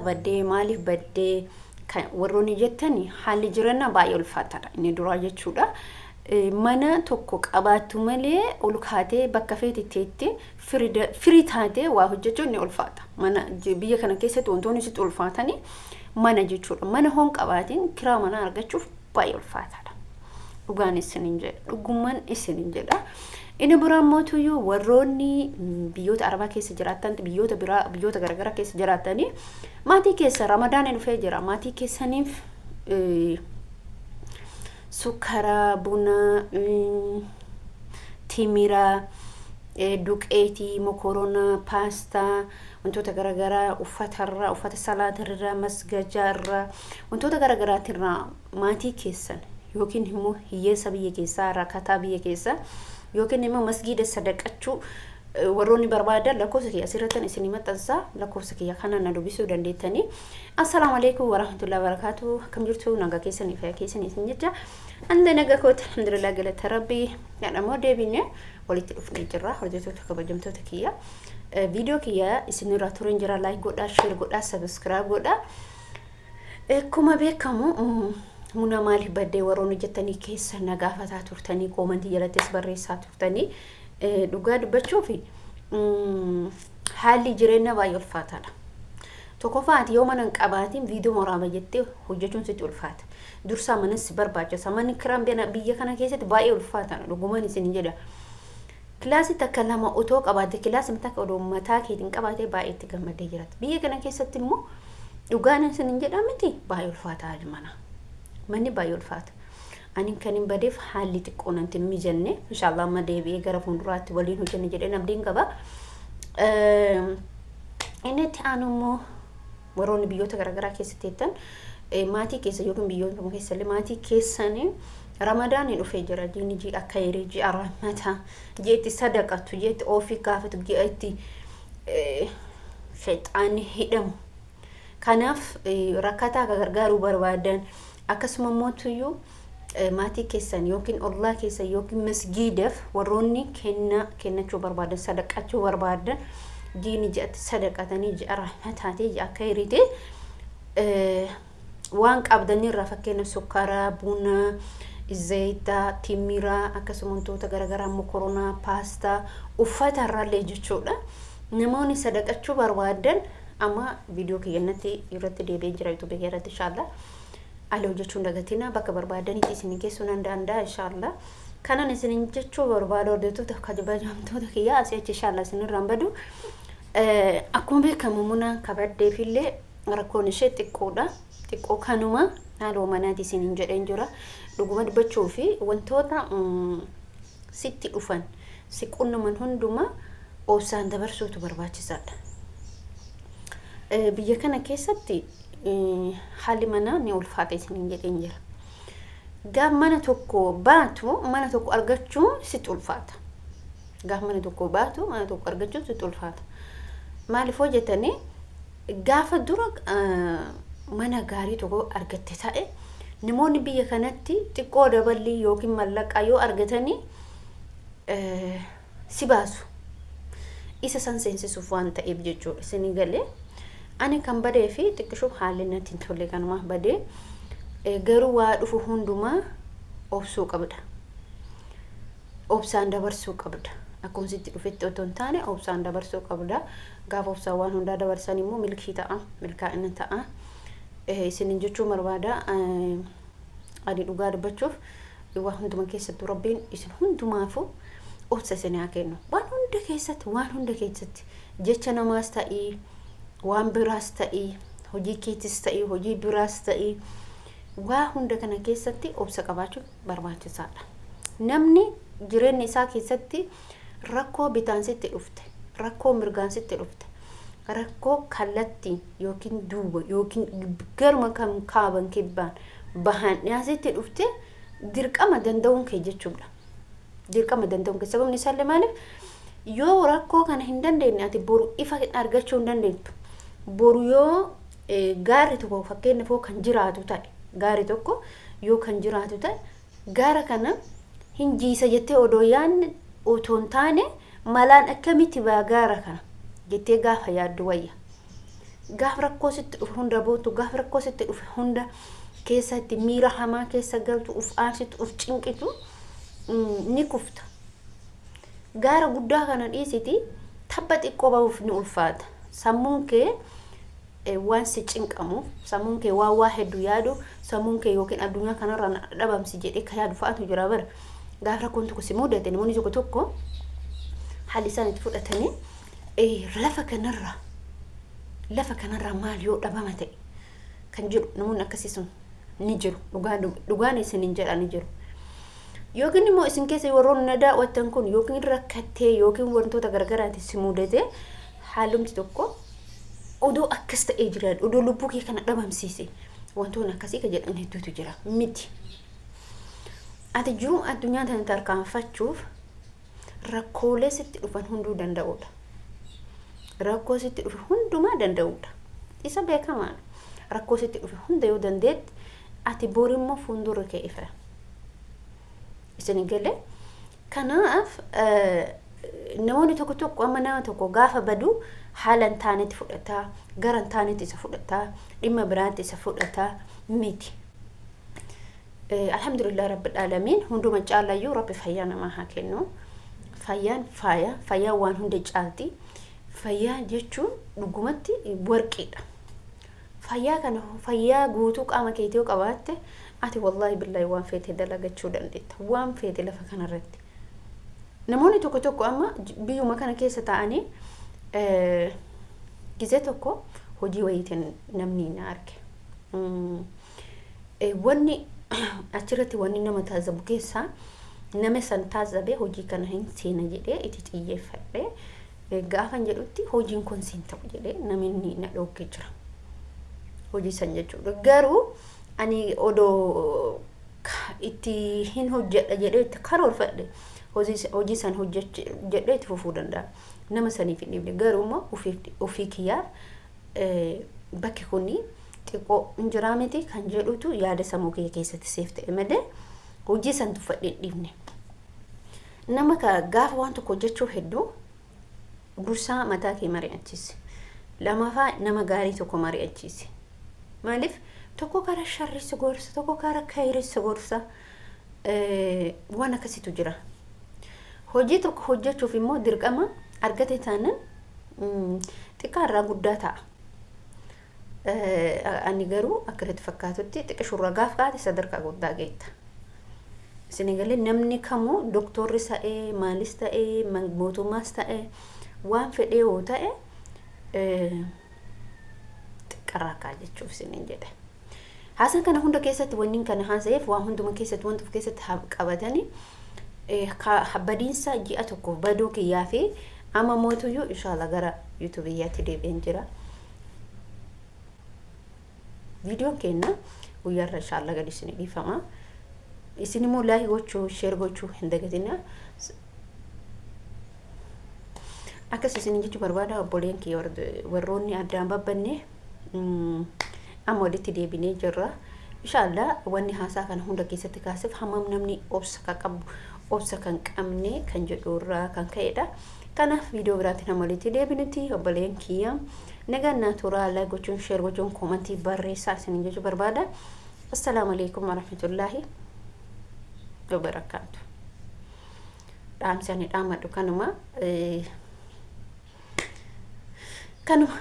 Baddee maaliif baddee warroonni jettani, haalli jireenyaa baay'ee ulfaataadha inni duraa jechuudha. Mana tokko qabaattu malee ol kaatee bakka feete teettee firii taatee waa hojjechuun ni ulfaata. Mana biyya kana keessatti wantoonni sitti ulfaatanii mana jechuudha. Mana hoon qabaatiin kiraa manaa argachuuf baay'ee ulfaataadha. Dhugaan isiniin jedha. Dhugummaan isiniin jedha. Inni biraan mootuyyuu warroonni biyyoota Arabaa keessa jiraatan, biyyoota biraa, biyyoota garaagaraa keessa jiraatanii, maatii keessa Ramadaanni dhufee jira. Maatii keessaniif sukkara, buna, timira, duqeetii, mokoronaa, paastaa, wantoota garaagaraa, uffatarraa, uffata salaatarraa, masgajaarraa, wantoota garaagaraatirraa maatii keessan yookiin immoo hiyyeessa biyya keessaa, rakkataa biyya keessaa yookiin immoo masgiida sadaqachuu warroonni barbaadan, lakkoofsa kiyya asirratti isinii maxxansaa. Lakkoofsa kiyya kana na dubbisuu dandeettanii. Assalaamu alaikum warahmatullahi wabarakatuh. Akkam jirtu? Nagaa keessanii, fayyaa keessanii isin jecha. Ande nagaa kooti, alhamdulillah, galata Rabbii. Jedhamoo deebine walitti dhufnee jirra, hordoftoota kabajamtoota kiyya. Viidiyoo kiyya isinirraa tureen jira. Like godhaa, share godhaa, subscribe godhaa. Akkuma beekamu, muna maaliif baddee warroonni jettanii keessa na gaafataa turtanii, koomantii jalattis barreessaa turtanii, dhugaa dubbachuuf haalli jireenya baay'ee ulfaataadha. Tokkoffaa, ati yoo mana hin qabaatiin viidiyoo waraaba jettee hojjechuun sitti ulfaata. Dursaa manas si barbaachisa. Manni kiraan biyya kana keessatti baay'ee ulfaataadha. Dhugumaan isin jedha. Kilaasii takka lama otoo qabaate, kilaasii takka odoo mataa keetiin qabaate, baay'ee itti gammadee jiraata. Biyya kana keessatti immoo dhugaan isin hin jedha miti, baay'ee ulfaataa mana. Manni baay'ee ulfaata. Ani kan hin badeef haalli xiqqoo nanti hin mijanne. Inshaallah amma deebi'ee gara fuulduraatti waliin hojjenne jedhee abdiin qaba. Inni itti aanu immoo warroonni biyyoota garaagaraa keessa teettan, maatii keessa yookiin biyyoota keessa illee maatii keessanii, Ramadaanni dhufee jira. Jiini ji'a khayrii, ji'a rahmataa, ji'a itti sadaqatu, ji'a itti ofii gaafatu, ji'a itti shayxaanni hidhamu. Kanaaf rakkataa akka gargaaruu barbaadan, akkasuma mootuyyuu maatii keessan yookiin ollaa keessan yookiin masgiidaaf warroonni kennaa kennachuu barbaadan, sadaqachuu barbaadan, jiini ji'atti sadaqatanii, ji'a rahmataati, ji'a khayriiti, waan qabdanirraa, fakkeenya sukkaara, buna, zayita, timira, akkasuma wantoota garaagaraa, mokoronaa, paastaa, uffata irraallee jechuudha. Namoonni sadaqachuu barbaadan, amma viidiyoo kiyyannatti irratti deebi'ee jira yuutuubii irratti, inshaallah. Ali hojjechuun dagatina, bakka barbaadanitti isin geessuu nan danda'a inshaallah. Kanan isin jechuu barbaadu, hordoftoota kabajamtoota kiyyaa, asii achi inshaallah isinirraan badu. Akkuma beekamu muna kabaddeefillee rakkoon ishee xiqqoodha. Xiqqoo kanuma haaloo manaati isiniin jedheen jira. Dhuguma dubbachuu fi wantoota sitti dhufan, si qunnaman hundumaa obsaan dabarsuutu barbaachisaadha. Biyya kana keessatti haalli manaa ni ulfaata isiniin jedheen jira. Gaaf mana tokko baatu mana tokko argachuun sitti ulfaata. Gaaf mana tokko baatu mana tokko argachuun sitti ulfaata. Maaliif hojjetanii, gaafa dura mana gaarii tokko argatte ta'e, namoonni biyya kanatti xiqqoo daballii yookiin mallaqaa yoo argatanii si baasu. Isa san seensisuuf waan ta'eef jechuudha. Isinii galee, ani kan badee fi xiqqishuuf haalli natti hin tolle, kanumaaf badee. Garuu waa dhufu hundumaa obsuu qabda. Obsaan dabarsuu qabda. Akkuma sitti dhufetti otoo hin taane obsaan dabarsuu qabda. Gaafa obsaan waan hundaa dabarsan immoo milkii ta'a, milkaa'ina ta'a. Isinin jechuu barbaada. Ani dhugaa dubbachuuf waa hunduma keessattuu Rabbiin isin hundumaafuu obsa isin haa kennu. Waan hunda keessatti, waan hunda keessatti, jecha namaas ta'ii, waan biraas ta'ii, hojii keetis ta'ii, hojii biraas ta'ii, waa hunda kana keessatti obsa qabaachuun barbaachisaadha. Namni jireenya isaa keessatti rakkoo bitaan sitti dhufte, rakkoo mirgaan sitti dhufte, rakkoo kallattiin yookiin duuba yookiin garuma kan kaaban kibbaan bahan dhiyaasitti dhufte, dirqama danda'uun kee jechuudha. Dirqama danda'uun kee, sababni isaallee maaliif, yoo rakkoo kana hin dandeenye ati boru ifa argachuu hin dandeettu. Boru yoo gaarri tokko, fakkeenyaaf, yoo kan jiraatu ta'e, gaarri tokko yoo kan jiraatu ta'e, gaara kana hin jiisa jettee odoo yaadne otoo hin taane, malaan akkamitti baa gaara kana jettee gaafa yaaddu wayya. Gaafa rakkoo sitti dhufe hunda bootu, gaafa rakkoo sitti dhufe hunda keessatti miira hamaa keessa galtu, uf aarsitu, uf cinqitu, ni kufta. Gaara guddaa kana dhiisiti tabba xiqqoo bahuuf ni ulfaata. Sammuun kee waan si cinqamuuf, sammuun kee waan waa hedduu yaadu, sammuun kee yookiin addunyaa kanarraa na dhabamsi jedhee ka yaadu fa'aatu jira bara. Gaafa rakkoon tokko si mudate, namoonni tokko tokko haalli isaan itti fudhatanii lafa kanarraa maal yoo dhabama ta'e kan jedhu, namoonni akkasii sun ni jiru. Dhugaan isin hin jedha, ni jiru. Yookiin immoo isin keessa warroonni na daawwattan kun yookiin rakkattee yookiin wantoota garagaraati si mudate, haalumti tokko odoo akkas ta'ee jira, odoo lubbuu kee kana dhabamsiise, wantoonni akkasii ka jedhan hedduutu jira miti. Ati jiruu addunyaa tana tarkaanfachuuf rakkoolee sitti dhufan hunduu danda'uudha. Rakkoo sitti dhufe hundumaa danda'uudha. Isa beekamaadha. Rakkoo sitti dhufe hunda yoo dandeette, ati borimmoo fuuldurri kee ifa. Isin galee? Kanaaf namoonni tokko tokko amma nama tokko gaafa badu haala hin taanetti fudhataa, gara hin taanetti isa fudhataa, dhimma biraatti isa fudhataa miti. Alhamdulillah rabbil aalamiin, hunduma caalayyuu Rabbi fayyaa namaa haa kennu. Fayyaan faaya, fayyaan waan hunda caalti. Fayyaa jechuun dhugumatti warqiidha. Fayyaa kana, fayyaa guutuu qaama keetii yoo qabaatte, ati wallaahi billaahi waan feete dalagachuu dandeetta. Waan feete lafa kanarratti. Namoonni tokko tokko amma biyyuma kana keessa taa'anii, gizee tokko hojii wayiitiin namni na arge. Wanni achirratti wanni nama taazzabu keessaa, nama san taazzabee hojii kana hin seena jedhee itti xiyyeeffadhee gaafan jedhutti, hojiin kun siin ta'u jedhee namni na dhoogge jira. Hojii san jechuudha. Garuu ani odoo itti hin hojjedha jedhee itti karoorfadhe, hojii san hojjedhee itti fufuu danda'a. Nama saniif hin dhiibne, garuu immoo ofii kiyyaaf bakki kuni xiqqoo hin jiraa miti kan jedhutu yaada sammuu kiyya keessatti seef ta'e malee hojii san tuffadhee hin dhiibne. Nama ka gaafa waan tokko hojjechuu hedduu, dursaa mataa kee mari'achiisi. Lamaffaa nama gaarii tokko mari'achiisi. Maaliif, tokko karaa sharrii si gorsa, tokko karaa khayrii si gorsa. Waan akkasiitu jira. Hojii tokko hojjechuuf immoo dirqama argate taanaan xiqqaarraa guddaa ta'a. Ani garuu akka itti fakkaatutti xiqqishurraa gaaf kaate sadarkaa guddaa geetta. Isin galee? Namni kamuu, doktorris ta'ee, maalis ta'ee, mootummaas ta'ee, waan fedhee yoo ta'e, xiqqarraa kaa jechuuf isiniin jedhe. Haasaan kana hunda keessatti wanni kana haasa'eef, waan hunduma keessatti wanti of keessatti qabatanii badiinsa ji'a tokkoof baduu kiyyaa fi amma mootuyyuu inshallah gara yuutuubiyyaatti deebi'een jira. Viidiyoon keenya guyyaarra inshallah gadi isin dhiifama. Isin immoo like gochuu, share gochuu hin dagatina. Akkas isin jechuu barbaada, obboleen kiyya warroonni addaan babbanne, amma walitti deebinee jirra. Inshallah wanni haasaa kana hunda keessatti kaasef hammam namni obsa kan qabu, obsa kan qabne kan jedhu irraa kan ka'edha. Kanaaf viidiyoo biraatiin hamma walitti deebinutti, obboleen kiyya, nagaan naa turaa. Like gochuun, share gochuun, koomantii barreessaa isin jechuu barbaada. Assalaamu alaikum warahmatullaahi wabarakaatu. Dhaamsi ani dhaamadhu kanuma. Kanuma.